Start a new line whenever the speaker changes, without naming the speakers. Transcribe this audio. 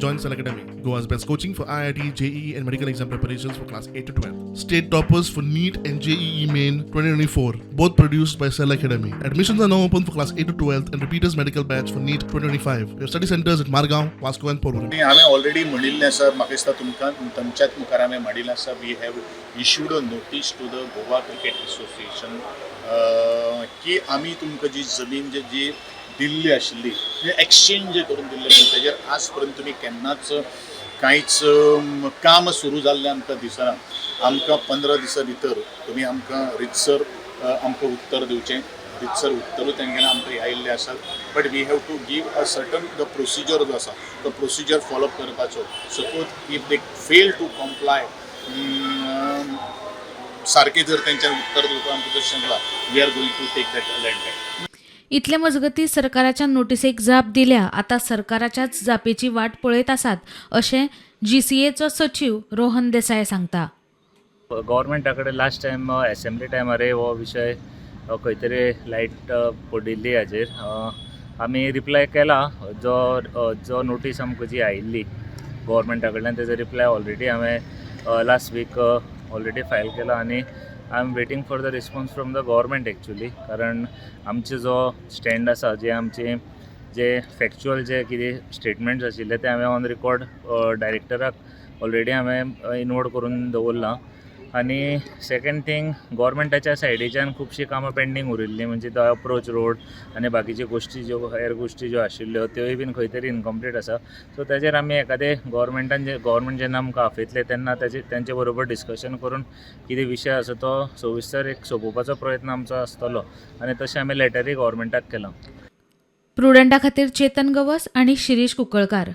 Join Cell Academy, Goa's best coaching for IIT, JEE, and medical exam preparations for class 8 to 12. State toppers for NEET and JEE Main 2024, both produced by Cell Academy. Admissions are now open for class 8 to 12 and repeaters medical batch for NEET 2025. We have study centers at Margaon, Vasco, and Porvorim.
आनी हांवें already म्हणिल्लें आसा, म्हाका दिसता तुमकां तुमच्याच मुखार हांवें म्हणिल्लें आसा, we have issued a notice to the Goa Cricket Association की आमी तुमकां जी जमीन जी जी दिल्ली आशिल्ली, म्हणजे एक्सचेंज जे करून दिल्ली आशिल्ली, तेजेर आज पर्यंत तुमी केन्नाच कांयच काम सुरू जाल्लें आमकां दिसना. आमकां 15 दिसां भितर तुमी आमकां रितसर आमकां उत्तर दिवचें. रितसर उत्तरूय तेंगेलें आमकां आयिल्लें आसा, but we have to give a certain the procedure जो आसा तो प्रोसिजर फॉलो करपाचो. Suppose if they fail to comply, सारकें जर तेंच्यान उत्तर दिवपाक आमकां जर सांगलां, we are going to take that land back.
इतले मजगतीं सरकाराच्या नोटिसेक जाप दिल्या. आतां सरकाराच्याच जापेची वाट पळयत आसात अशें जीसीएचो सचीव रोहन देसाय सांगता.
गव्हर्मेंटा कडेन लास्ट टायम एसेंब्ली टायमारय हो विशय खंय तरी लायट पडिल्ली. हाजेर आमी रिप्लाय केला. जो जो नोटीस आमकां जी आयिल्ली गव्हर्मेंटा कडल्यान, तेजो रिप्लाय ऑलरेडी हांवें लास्ट वीक ऑलरेडी फायल केला आनी I am waiting for the response from the government actually, कारण आमचे जो स्टँड आसा, जे आमचे जे फॅक्च्युअल जे कितें स्टेटमेंट्स आशिल्ले, ते हांवें ऑन रिकॉर्ड डायरेक्टराक ऑलरेडी हांवें इनवर्ड करून दवरलां. आनी सेकंड थींग, गोवोरमेंटाच्या सायडीच्यान खुबशीं कामां पेंडींग उरिल्लीं, म्हणजे तो अप्रोच रोड आनी बाकीच्यो गोश्टी, ज्यो हेर गोश्टी ज्यो आशिल्ल्यो, त्योय बीन खंय तरी इनकम्प्लीट आसा. सो तेजेर आमी एखादे गोवोरमेंटान जे गोवोरमेंट जेन्ना आमकां आपयतले, तेन्ना तेजे तेंचे बरोबर डिस्कशन करून कितें विशय आसा तो सविस्तर एक सोंपोवपाचो प्रयत्न आमचो आसतलो आनी तशें आमी लेटरूय गोवोरमेंटाक केलां.
प्रुडंटा खातीर चेतन गवस आणि शिरीष कुंकळकार.